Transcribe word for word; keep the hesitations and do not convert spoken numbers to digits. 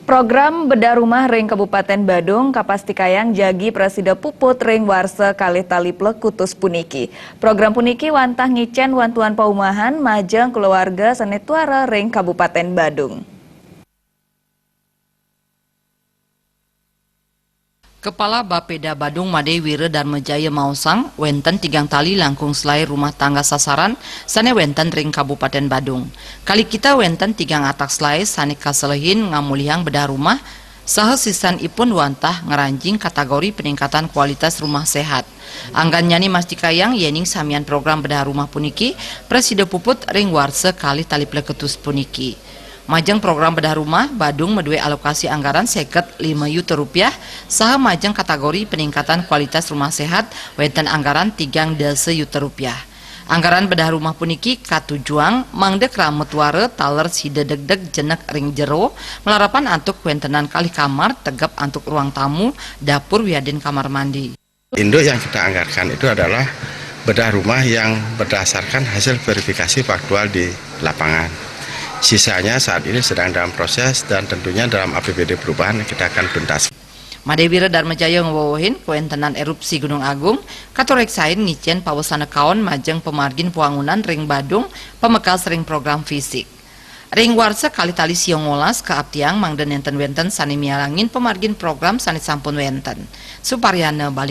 Program bedah rumah ring Kabupaten Badung kapastikayang jagi prasida puput ring warsa kalih tali plekutus puniki. Program puniki wantah ngicen wantuan paumahan majeng kulawarga sane tuara ring Kabupaten Badung. Kepala Bapeda Badung Made Wira Darmajaya maosang, wenten tigang tali langkung selae rumah tangga sasaran sane wenten ring Kabupaten Badung. Kalih kita wenten tigang atak selae sane kaselehin ngamulihang bedah rumah, saha sisan ipun wantah ngranjing kategori peningkatan kualitas rumah sehat. Anggannyane mastikayang yening samian program bedah rumah puniki prasida puput ring warsa kalih tali plekutus puniki. Majeng program bedah rumah, Badung madue alokasi anggaran seket lima yuta rupiah, saha majeng kategori peningkatan kualitas rumah sehat wenten anggaran tigang dasa yuta rupiah. Anggaran bedah rumah puniki katujuang mangda krama tuara taler sida degdeg jenek ring jero, malarapan antuk wentenan kalih kamar, tegep antuk ruang tamu, dapur wiadin kamar mandi. Induk yang kita anggarkan itu adalah bedah rumah yang berdasarkan hasil verifikasi faktual di lapangan. Sisanya saat ini sedang dalam proses dan tentunya dalam A P B D perubahan kita akan tuntaskan. Made Wira Darmajaya ngwewehin kawentenan erupsi Gunung Agung, katureksain ngicen pawesana kaon majeng pamargin pawangunan ring Badung, pamekas ring program fisik. Ring warsa kalih tali sia ngolas kaaptiang mangda nenten wenten sane miarangin pamargin program sane sampun wenten. Suparyana Bali.